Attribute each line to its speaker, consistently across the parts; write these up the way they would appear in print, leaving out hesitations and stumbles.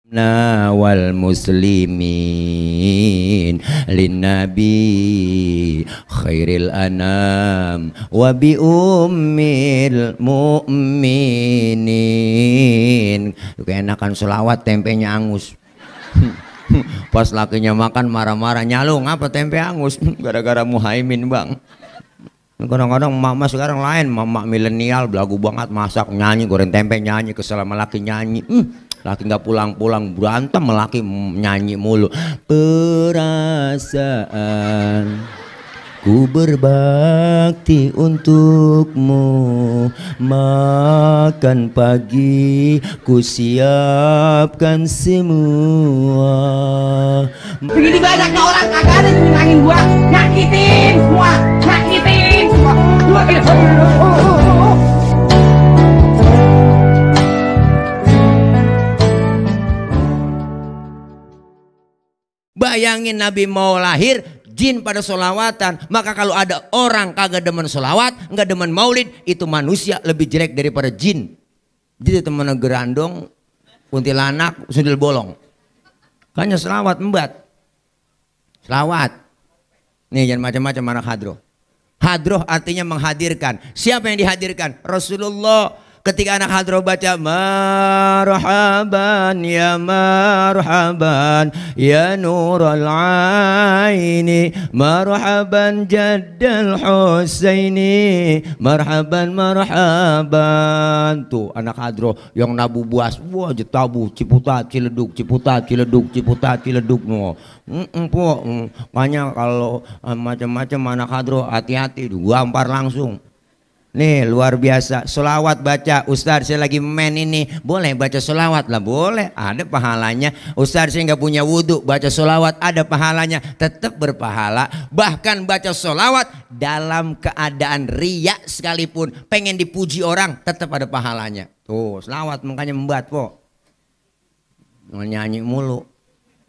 Speaker 1: wal muslimin linnabi khairil anam wa bi ummil mu'minin. Keenakan selawat tempenya angus. Pas lakinya makan marah-marah, nyalung apa tempe angus gara-gara Muhaimin bang. Kadang-kadang mama sekarang lain, mama milenial belagu banget, masak nyanyi, goreng tempe nyanyi, kesel sama laki nyanyi. Laki nggak pulang-pulang berantem, laki nyanyi mulu. Perasaan ku berbakti untukmu, makan pagi ku siapkan semua.
Speaker 2: Begini banyaknya orang kagak ada yang nyenangin gua, nyakitin semua, nyakitin semua.
Speaker 1: Bayangin Nabi mau lahir, jin pada solawatan. Maka kalau ada orang kagak demen solawat, nggak demen maulid, itu manusia lebih jelek daripada jin. Jadi temen gerandong, kuntilanak, sundel bolong. Kayaknya selawat embat. Selawat. Nih jangan macam-macam anak hadroh. Hadroh artinya menghadirkan. Siapa yang dihadirkan? Rasulullah. Ketika anak hadroh baca marhaban ya nurul aini, marhaban jaddal husaini, marhaban. Tuh anak hadroh yang nabu buas, wah jetabu Ciputat Ciledug no. Makanya kalau macam-macam anak hadroh hati-hati, gampar langsung. Nih luar biasa, solawat baca. Ustaz saya lagi main ini, boleh baca solawat lah? Boleh, ada pahalanya. Ustaz saya nggak punya wudhu, baca solawat, ada pahalanya, tetap berpahala. Bahkan baca solawat dalam keadaan riya sekalipun, pengen dipuji orang, tetap ada pahalanya. Tuh solawat makanya membuat po nyanyi mulu.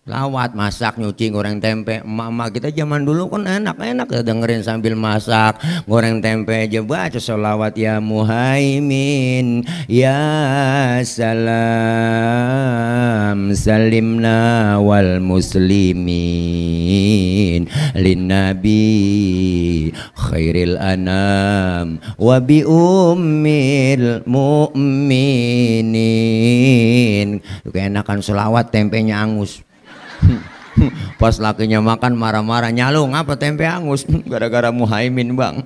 Speaker 1: Lawat, masak, nyuci, goreng tempe. Emak-emak kita zaman dulu kan enak-enak ya dengerin sambil masak, goreng tempe aja baca sholawat ya Muhaimin ya salam salimna wal muslimin linnabi khairil anam wa bi ummil mu'minin. Keenakan sholawat tempenya angus. Pas lakinya makan marah-marah, nyalung apa tempe angus gara-gara Muhaimin bang.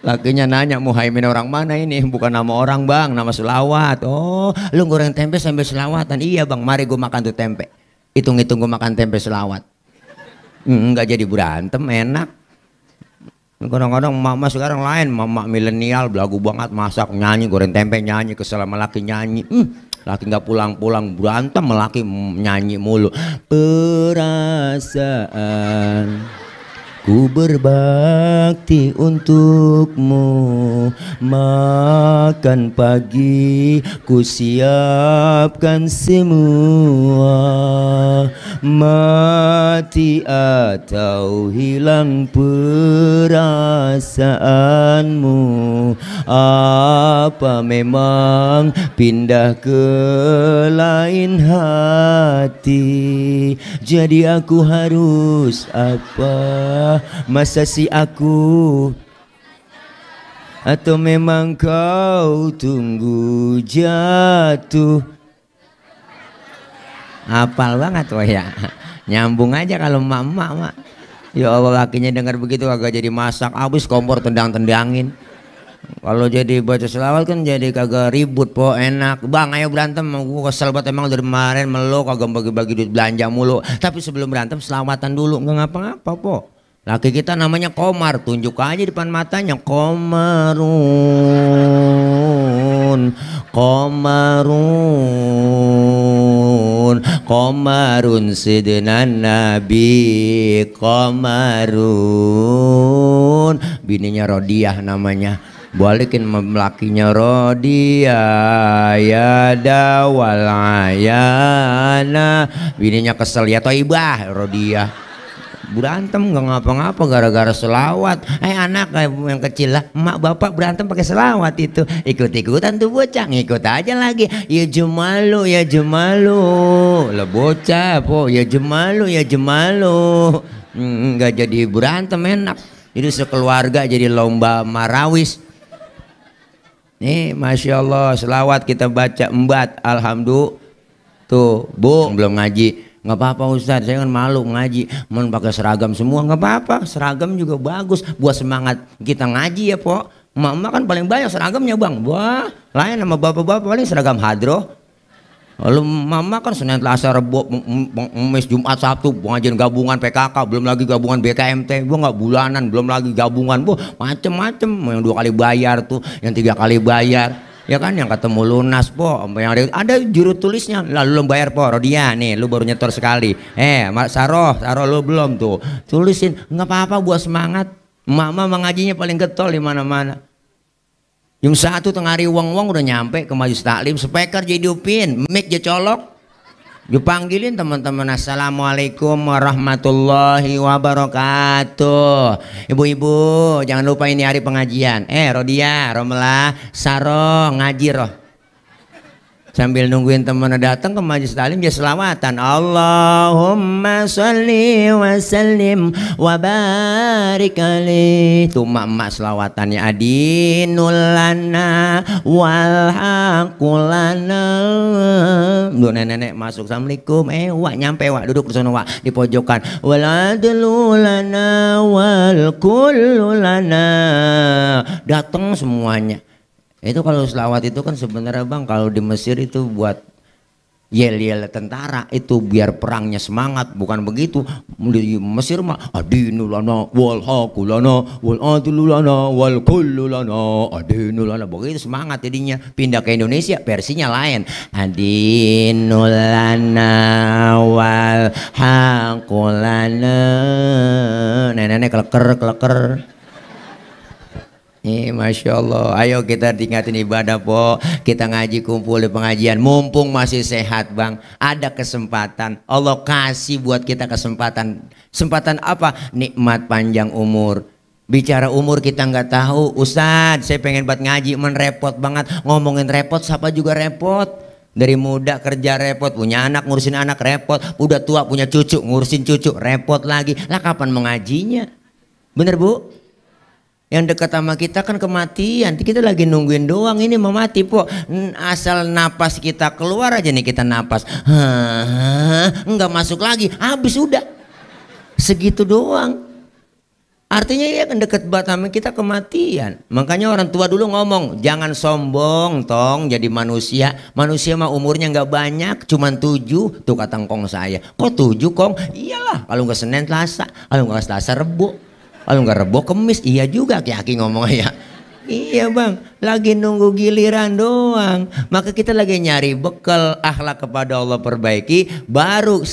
Speaker 1: Lakinya nanya, Muhaimin orang mana ini? Bukan nama orang bang, nama selawat. Oh lu goreng tempe sambil selawatan? Iya bang, mari gue makan tuh tempe. Hitung-hitung gue makan tempe selawat. Nggak jadi berantem, enak. Kadang-kadang mama sekarang lain, mama milenial belagu banget, masak nyanyi, goreng tempe nyanyi, kesel sama laki nyanyi. Laki nggak pulang-pulang berantem, laki nyanyi mulu. Perasaan ku berbakti untukmu, makan pagi ku siapkan semua, mati atau hilang perasaanmu, apa memang pindah ke lain hati, jadi aku harus apa? Masa si aku atau memang kau tunggu jatuh? Hafal banget wah ya. Nyambung aja kalau emak-emak mak. Ya Allah lakinya dengar begitu agak jadi masak, habis kompor tendang-tendangin. Kalau jadi baca selawat kan jadi kagak ribut po, enak. Bang ayo berantem, gue kesel banget emang dari kemarin meluk kagak bagi-bagi duit belanja mulu. Tapi sebelum berantem selawatan dulu, nggak ngapa-ngapa po. Laki kita namanya Komar, tunjuk aja depan matanya, Komarun, Komarun sidnan Nabi, Komarun. Bininya Rodiah namanya, balikin lakinya Rodiah ya dawal ayana. Bininya kesel ya Toibah Rodiah. berantem nggak ngapa-ngapa gara-gara selawat. Anak yang kecil lah, emak bapak berantem pakai selawat itu, ikut-ikutan tuh bocah, ngikut aja lagi. Ya jemalu, ya jemalu, lah bocah po, ya jemalu, ya jemalu. Nggak jadi berantem enak. Jadi sekeluarga jadi lomba marawis. Nih, masya Allah, selawat kita baca embat, alhamdulillah. Tuh, Bu, belum ngaji. Nggak apa-apa Ustaz, saya kan malu ngaji. Mau pakai seragam semua, nggak apa-apa. Seragam juga bagus buat semangat kita ngaji ya, Po. Emak-emak kan paling banyak seragamnya, Bang. Wah, lain sama bapak-bapak paling seragam hadroh. Lalu mama kan Senin, Selasa, Rebo, Kamis, Jumat, Sabtu pengajian gabungan PKK, belum lagi gabungan BKMT, gua nggak bulanan, belum lagi gabungan, bu macem-macem, yang 2 kali bayar tuh, yang 3 kali bayar, ya kan, yang ketemu lunas po, yang ada juru tulisnya, lalu lu bayar po, Rodia nih, lu baru nyetor sekali, Saroh lu belum tuh, tulisin, nggak apa-apa buat semangat, mama mengajinya paling getol di mana-mana. Jam 1 tengah hari wong-wong udah nyampe ke majelis taklim, speaker dihidupin, mic dicolok, dipanggilin teman-teman, assalamualaikum warahmatullahi wabarakatuh. Ibu-ibu jangan lupa ini hari pengajian. Rodia, Romlah, Saroh ngaji roh. Sambil nungguin temennya datang ke majelis taklim dia selawatan, Allahumma sholli wa sallim wa barik alaihi. Tuh emak-emak selawatannya, adinul lana wal haqqulana. Duh, nenek masuk, assalamualaikum, wak nyampe, wak duduk di sana, wak di pojokan, wal adlu lana wal kullu lana. Datang semuanya. Itu kalau selawat itu kan sebenarnya Bang, kalau di Mesir itu buat yel-yel tentara, itu biar perangnya semangat, bukan begitu. Di Mesir mah adinulana wal haqqulana wal adlulana wal kullulana adinulana, begitu semangat jadinya. Pindah ke Indonesia versinya lain, adinulana wal haqqulana. Nenek kleker. Masya Allah, ayo kita tingkatin ibadah po, kita ngaji kumpul di pengajian, mumpung masih sehat Bang, ada kesempatan, Allah kasih buat kita kesempatan apa? Nikmat panjang umur. Bicara umur kita nggak tahu, Ustadz saya pengen buat ngaji, repot banget, ngomongin repot, siapa juga repot. Dari muda kerja repot, punya anak ngurusin anak repot, udah tua punya cucu ngurusin cucu repot lagi, lah kapan mengajinya? Bener Bu? Yang dekat sama kita kan kematian, kita lagi nungguin doang, ini mau mati po, asal napas kita keluar aja nih, kita napas, nggak masuk lagi, habis udah, segitu doang. Artinya ya kan deket banget sama kita kematian. Makanya orang tua dulu ngomong, jangan sombong tong jadi manusia, manusia mah umurnya nggak banyak, cuman 7, tuh kata kong saya, kok 7 kong? Iyalah, kalau nggak Senin Selasa, kalau nggak Selasa Rebo. Kalau nggak Rebo Kemis, iya juga Ki ngomong ya. Iya Bang, lagi nunggu giliran doang. Maka kita lagi nyari bekal akhlak kepada Allah perbaiki. Baru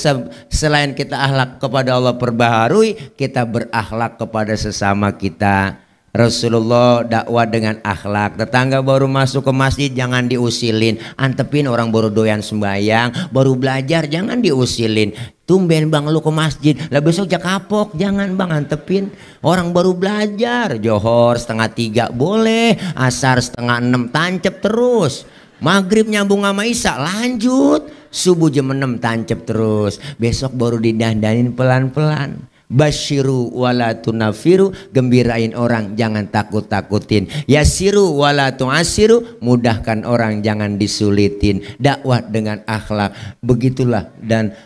Speaker 1: selain kita akhlak kepada Allah perbaharui, kita berakhlak kepada sesama kita. Rasulullah dakwah dengan akhlak. Tetangga baru masuk ke masjid jangan diusilin, antepin. Orang baru doyan sembahyang, baru belajar jangan diusilin. Tumben Bang lu ke masjid, lah besok jak kapok, jangan Bang, antepin. Orang baru belajar, Johor 2:30 boleh, asar 5:30 tancep terus, maghrib nyambung sama isya lanjut, subuh jam 6 tancep terus. Besok baru didandanin pelan-pelan. Basyiru wala tunafiru, gembirain orang jangan takut-takutin. Yasiru wala tu'asiru, mudahkan orang jangan disulitin. Dakwah dengan akhlak, begitulah. Dan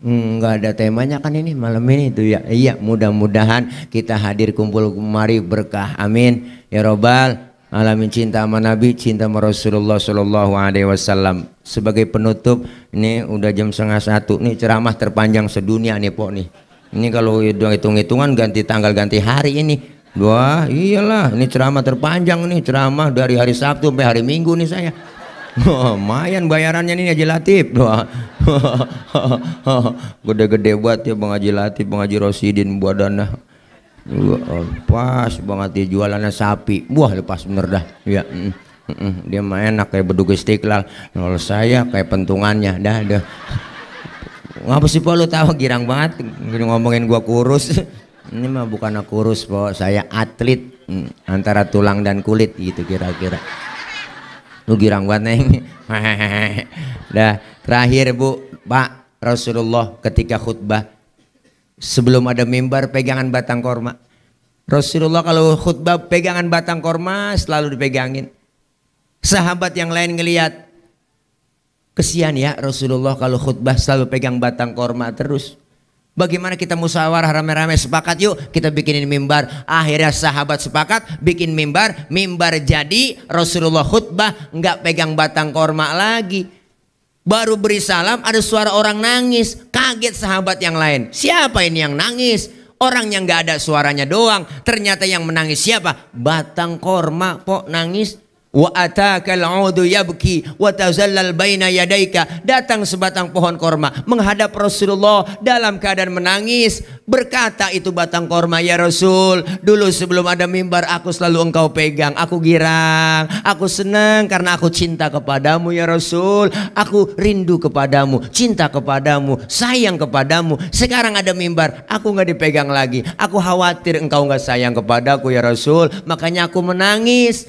Speaker 1: nggak ada temanya kan ini malam ini tuh ya. Iya, mudah-mudahan kita hadir kumpul kemari berkah, amin ya robbal alamin. Cinta sama Nabi, cinta sama Rasulullah Shallallahu Alaihi Wasallam. Sebagai penutup, ini udah jam 12:30 nih, ceramah terpanjang sedunia nih Pok nih. Ini kalau hitung-hitungan ganti tanggal ganti hari ini. Wah iyalah, ini ceramah terpanjang nih, ceramah dari hari Sabtu sampai hari Minggu nih saya. Lumayan bayarannya nih Haji Latif. Gede-gede buat ya Bang Haji Latif, Bang Haji Rosidin badannya. Pas banget dia jualannya sapi. Wah lepas bener dah. Ya, dia mah enak kayak bedug Istiqlal. Kalau saya kayak pentungannya dah. Ngapa sih po lu tahu girang banget ngomongin gua kurus. Ini mah bukan kurus po, saya atlet antara tulang dan kulit gitu kira-kira. Lu girang banget neng. Dah terakhir Bu, Pak, Rasulullah ketika khutbah sebelum ada mimbar pegangan batang korma. Rasulullah kalau khutbah pegangan batang korma selalu dipegangin. Sahabat yang lain ngelihat, kesian ya Rasulullah kalau khutbah selalu pegang batang korma terus. Bagaimana kita musyawarah rame-rame sepakat yuk kita bikinin mimbar. Akhirnya sahabat sepakat bikin mimbar, mimbar jadi. Rasulullah khutbah nggak pegang batang korma lagi. Baru beri salam ada suara orang nangis. Kaget sahabat yang lain. Siapa ini yang nangis? Orang yang nggak ada suaranya doang. Ternyata yang menangis siapa? Batang korma kok nangis. Wa atakal 'udu yabki wa tazallal baina yadaika. Datang sebatang pohon korma menghadap Rasulullah dalam keadaan menangis. Berkata itu batang korma, ya Rasul, dulu sebelum ada mimbar aku selalu engkau pegang. Aku girang, aku senang karena aku cinta kepadamu ya Rasul. Aku rindu kepadamu, cinta kepadamu, sayang kepadamu. Sekarang ada mimbar, aku nggak dipegang lagi. Aku khawatir engkau nggak sayang kepadaku ya Rasul. Makanya aku menangis.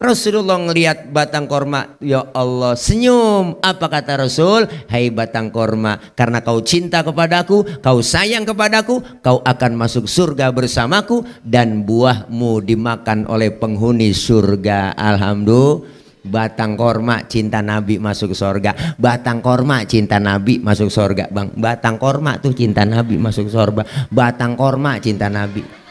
Speaker 1: Rasulullah ngelihat batang korma, ya Allah, senyum. Apa kata Rasul? Hai batang korma, karena kau cinta kepadaku, kau sayang kepadaku, kau akan masuk surga bersamaku dan buahmu dimakan oleh penghuni surga. Alhamdulillah. Batang korma cinta Nabi masuk surga. Batang korma cinta Nabi masuk surga, Bang. Batang korma tuh cinta Nabi masuk surga. Batang korma cinta Nabi.